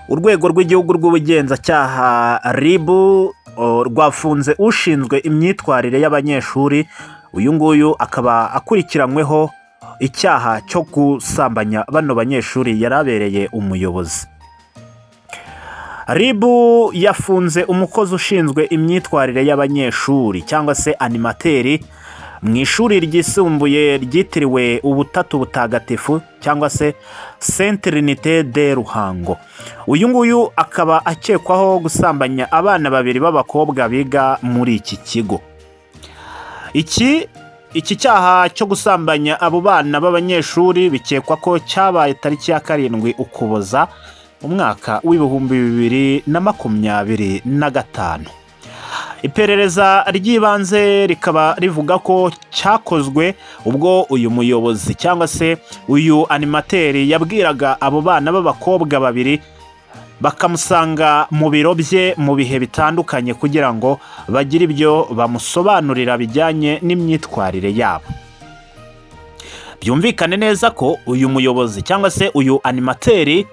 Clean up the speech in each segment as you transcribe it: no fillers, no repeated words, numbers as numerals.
Urwego rw'Igihugu rw'Ubugenzacyaha RIB rwafunze ushinzwe imyitwarire y'abanyeshuri. Uyu nguyu akaba akurikiranyweho icyaha cyo gusambanya bano banyeshuri yari abereye umuyobozi. RIB yafunze umukozi ushinzwe imyitwarire y'abanyeshuri cyangwa se animateur mu ishuri ryisumbuye ryitiriwe Ubutatu Butagatifu cyangwa se Sainte Trinité de Ruhango. Uyu nguyu akaba akekwaho gusambanya abana babiri b'abakobwa biga muri iki kigo. Iki cyaha cyo gusambanya abo bana b'abanyeshuri bikekwa ko cyabaye tariki ya 7 Ukuboza, umwaka w'2025. Iperereza ry'ibanze rikaba rivuga ko cyakozwe ubwo uyu muyobozi cyangwa se uyu animateur yabwiraga abo bana b'abakobwa babiri bakamusanga mu biro bye mu bihe bitandukanye kugira ngo bagire ibyo bamusobanurira bijyanye n'imyitwarire yabo. Byumvikane neza ko uyu muyobozi cyangwa se uyu animateur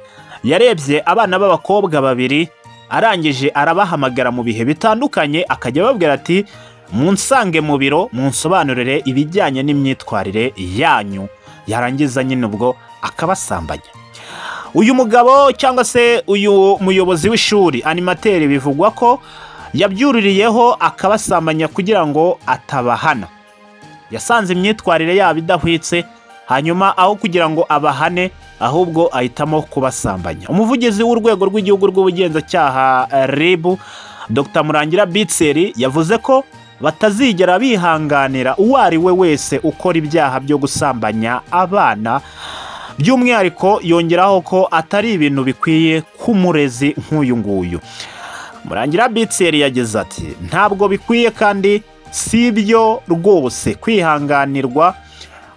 yarebye abana b'abakobwa babiri, arangije arabahamagara mu bihe bitandukanye, akajya ababwira ati: "Munsange mu biro, munsobanurire ibijyanye n'imyitwarire yanyu." Yarangiza nyine ubwo akabasambanya. Uyu mugabo cyangwa se uyu muyobozi w'ishuri, animateur, bivugwa ko yabyuririyeho akabasambanya kugira ngo atabahana. Yasanze imyitwarire yabo idahwitse, hanyuma aho kugira ngo abahane ahubwo ahitamo kubasambanya. Umuvugizi w'Urwego rw'Igihugu rw'Ubugenzacyaha RIB, Dr Murangira Bitseri, yavuze ko batazigera bihanganira uwo ari we wese ukora ibyaha byo gusambanya abana by'umwihariko. Yongeraho ko atari ibintu bikwiye k'umurezi nk'uyu nguyu. Murangira Bitseri yagize ati: "Ntabwo bikwiye kandi si ibyo rwose kwihanganirwa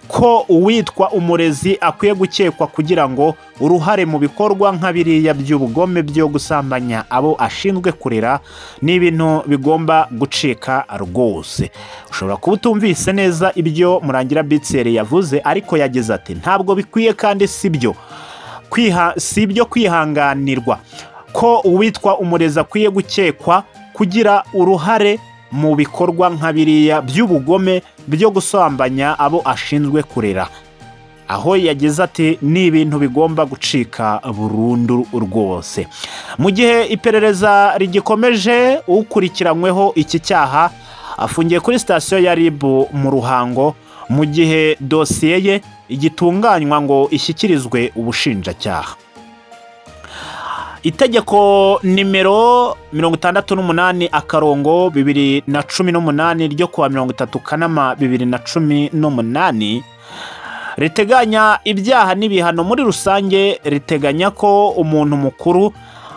ko uwitwa umurezi akwiye gukekwa kugira ngo uruhare mu bikorwa nka biriya by'ubugome byo gusambanya abo ashinzwe kurera. Ni ibintu bigomba gucika rwose." Ushobora kuba utumvise neza ibyo Murangira Bitseri yavuze, ariko yagize ati: "Ntabwo bikwiye kandi si byo si ibyo kwihanganirwa ko uwitwa umurezi akwiye gukekwa kugira uruhare mu bikorwa nka biriya by'ubugome byo gusambanya abo ashinzwe kurera." Aho yagize ati: "Ni ibintu bigomba gucika burundu rwose." Mu gihe iperereza rigikomeje, ukurikiranyweho iki cyaha afungiye kuri sitasiyo ya RIB mu Ruhango mu gihe dosiye ye igitunganywa ngo ishyikirizwe ubushinjacyaha. Itegeko nimero 68/2018 ryo kuwa 30 Kanama 2018 riteganya ibyaha n'ibihano muri rusange, riteganya ko umuntu mukuru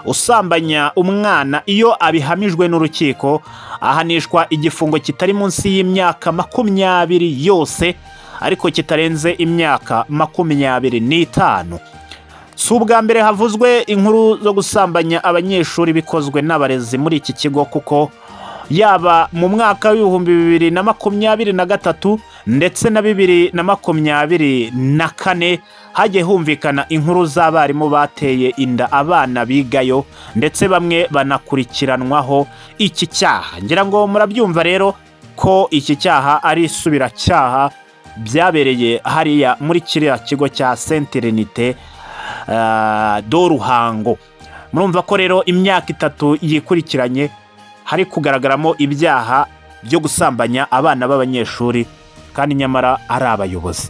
usambanya umwana, iyo abihamijwe n'urukiko, ahanishwa igifungo kitari munsi y'imyaka 20 yose ariko kitarenze imyaka 25. Si ubwa mbere havuzwe inkuru zo gusambanya abanyeshuri bikozwe n'abarezi muri iki kigo, kuko yaba mu mwaka w'2023 ndetse na 2024 hagiye humvikana inkuru z'abarimu bateye inda abana bigayo, ndetse bamwe banakurikiranwaho iki cyaha. Ngira ngo murabyumva rero ko iki cyaha ari isubiracyaha, byabereye hariya muri kiriya kigo cya Sainte Trinité de Ruhango. Murumva ko rero imyaka 3 yikurikiranye hari kugaragaramo ibyaha byo gusambanya abana b'abanyeshuri kandi nyamara ari abayobozi.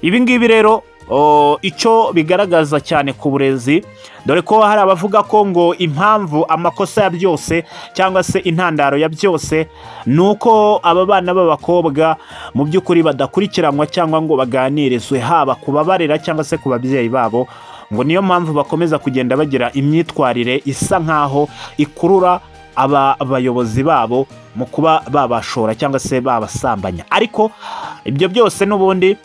Ibi ngibi rero icyo bigaragaza cyane ku burezi, dore ko hari abavuga ko ngo impamvu amakosa ya byose cyangwa se intandaro ya byose ni uko aba bana b'abakobwa mu by'ukuri badakurikiranwa cyangwa ngo baganirizwe, haba ku babarera cyangwa se ku babyeyi babo, ngo niyo mpamvu bakomeza kugenda bagira imyitwarire isa nkaho ikurura aba bayobozi babo mu kuba babashora cyangwa se babasambanya. Ariko ibyo byose n'ubundi,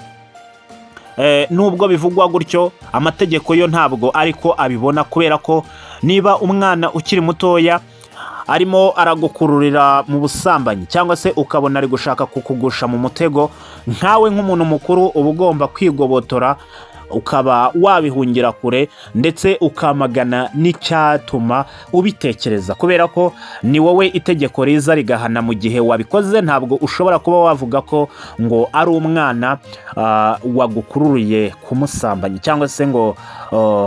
nubwo bivugwa gutyo, amategeko yo ntabwo ariko abibona, kubera ko niba umwana ukiri mutoya arimo aragukururira mu busambanyi cyangwa se ukabona ari gushaka kukugusha mu mutego, nkawe nk'umuntu mukuru uba ugomba kwigobotora. ukaba wabihungira kure, ndetse ukamagana n'icyatuma ubitekereza, kubera ko ni wowe itegeko riza rigahana mu gihe wabikoze. Ntabwo ushobora kuba wavuga ko ngo ari umwana wagukururiye kumusambanya, cyangwa se ngo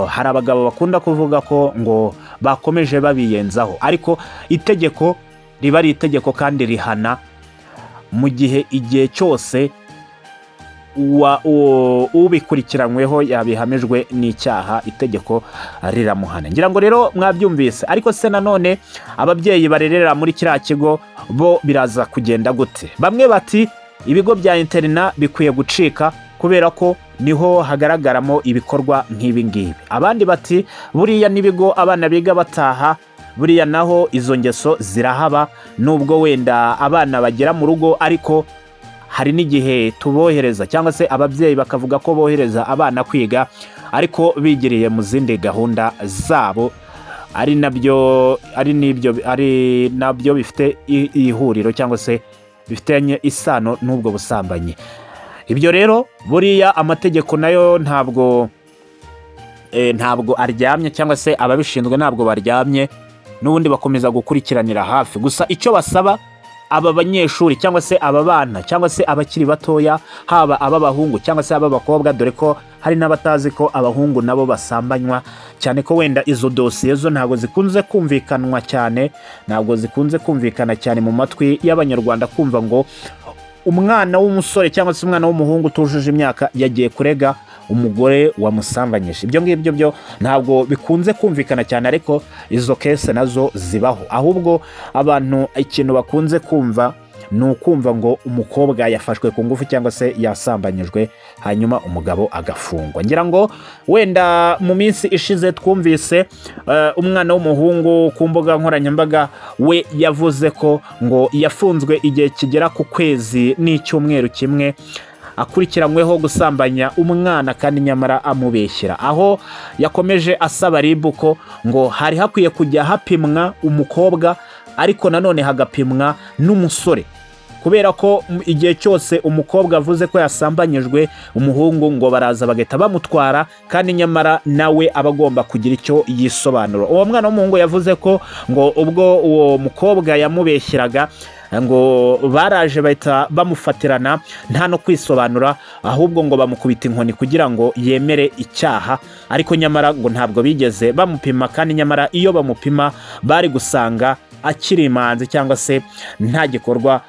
hari abagabo bakunda kuvuga ko ngo bakomeje babiyenzaho, ariko itegeko riba ari itegeko kandi rihana mu gihe igihe cyose ubikurikiranyweho yabihamijwe n'icyaha, itegeko riramuhana. Ngira ngo rero mwabyumvise. Ariko se nanone ababyeyi barerera muri kiriya kigo bo biraza kugenda gute? Bamwe bati ibigo bya internat bikwiye gucika kubera ko niho hagaragaramo ibikorwa nk'ibi ngibi. Abandi bati buriya n'ibigo abana biga bataha, buriya naho izo ngeso zirahaba, nubwo wenda abana bagera mu rugo, ariko hari n'igihe tubohereza, cyangwa se ababyeyi bakavuga ko bohereza abana kwiga ariko bigiriye mu zindi gahunda zabo, ari nabyo bifite ihuriro cyangwa se bifitanye isano n'ubwo busambanyi. Ibyo rero buriya amategeko nayo ntabwo aryamye, cyangwa se ababishinzwe ntabwo baryamye, n'ubundi bakomeza gukurikiranira hafi. Gusa icyo basaba aba banyeshuri cyangwa se aba bana cyangwa se abakiri batoya, haba ab'abahungu cyangwa se ab'abakobwa, dore ko hari n'abatazi ko abahungu nabo basambanywa, cyane ko wenda izo dosiye zo ntabwo zikunze kumvikanwa cyane, ntabwo zikunze kumvikana cyane mu matwi y'Abanyarwanda, kumva ngo umwana w'umusore cyangwa se umwana w'umuhungu utujuje imyaka yagiye kurega umugore wamusambanyije. Ibyo ngibyo byo ntabwo bikunze kumvikana cyane, ariko izo case nazo zibaho. Ahubwo abantu ikintu bakunze kumva ni ukumva ngo umukobwa yafashwe ku ngufu cyangwa se yasambanyijwe, hanyuma umugabo agafungwa. Ngira ngo wenda mu minsi ishize twumvise umwana w'umuhungu ku mbuga nkoranyambaga, we yavuze ko ngo yafunzwe igihe kigera ku kwezi n'icyumweru kimwe akurikiranyweho gusambanya umwana kandi nyamara amubeshyera, aho yakomeje asaba RIB ko ngo hari hakwiye kujya hapimwa umukobwa, ariko nanone hagapimwa n'umusore, kubera ko igihe cyose umukobwa avuze ko yasambanyijwe, umuhungu ngo baraza bagahita bamutwara, kandi nyamara nawe aba agomba kugira icyo yisobanura. Uwo mwana w'umuhungu yavuze ko ngo ubwo uwo mukobwa yamubeshyeraga, ngo baraje bahita bamufatirana nta no kwisobanura, ahubwo ngo bamukubita inkoni kugira ngo yemere icyaha, ariko nyamara ngo ntabwo bigeze bamupima, kandi nyamara iyo bamupima bari gusanga akiri imanzi cyangwa se nta gikorwa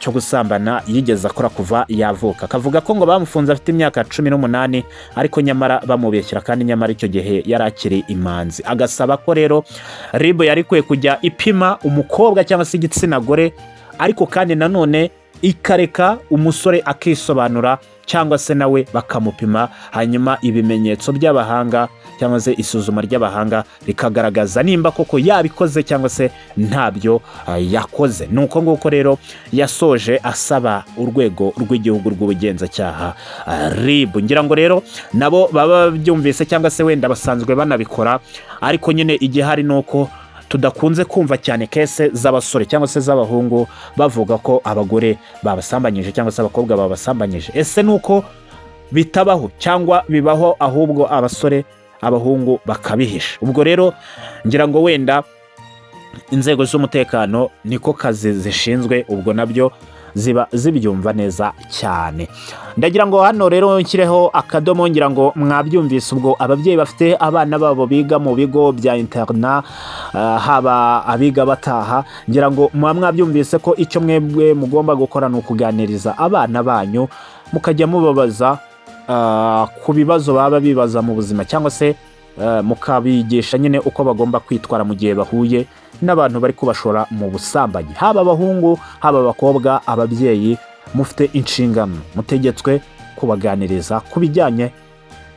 cyo gusambana yigeze akora kuva yavuka. Akavuga ko ngo bamufunze afite imyaka 18, ariko nyamara bamubeshyira, kandi nyamara icyo gihe yari akiri imanzi. Agasaba ko rero RIB yari ikwiye kujya ipima umukobwa cyangwa se igitsina gore, ariko kandi nanone ikareka umusore akisobanura, cyangwa se nawe bakamupima, hanyuma ibimenyetso by'abahanga cyangwa se isuzuma ry'abahanga rikagaragaza nimba koko yabikoze cyangwa se ntabyo yakoze. Ni uko nguko rero yasoje asaba Urwego rw'Igihugu rw'Ubugenzacyaha, RIB. Ngira ngo rero nabo baba babyumvise, cyangwa se wenda basanzwe banabikora, ariko nyine igihari ni uko tudakunze kumva cyane case z'abasore cyangwa se z'abahungu bavuga ko abagore babasambanyije cyangwa se abakobwa babasambanyije. Ese ni uko bitabaho, cyangwa bibaho ahubwo abasore, abahungu bakabihisha? Ubwo rero ngira ngo wenda inzego z'umutekano niko kazi zishinzwe, ubwo nabyo ziba zibyumva neza cyane. Ndagira ngo hano rero nshyireho akadomo. Ngira ngo mwabyumvise. Ubwo ababyeyi bafite abana babo biga mu bigo bya internat, haba abiga bataha, ngira ngo muba mwabyumvise ko icyo mwebwe mugomba gukora ni ukuganiriza abana banyu, mukajya mubabaza ku bibazo baba bibaza mu buzima, cyangwa se mukabigisha nyine uko bagomba kwitwara mu gihe bahuye n'abantu bari kubashora mu busambanyi, haba abahungu, haba abakobwa. Ababyeyi mufite inshingano, mutegetswe kubaganiriza ku bijyanye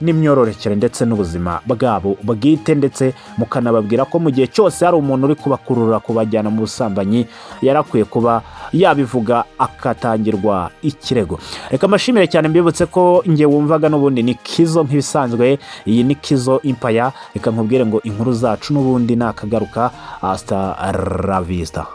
n'imyororokere ndetse n'ubuzima bwabo bwite, ndetse mukanababwira ko mu gihe cyose hari umuntu uri kubakurura kubajyana mu busambanyi, yarakwiye kuba yabivuga akatangirwa ikirego. Reka mbashimire cyane, mbibutse ko nge wumvaga n'ubundi ni Kizo nk'ibisanzwe. Iyi ni Kizo Impaya. Reka nkubwire ngo inkuru zacu n'ubundi nakagaruka. Hasta la vista.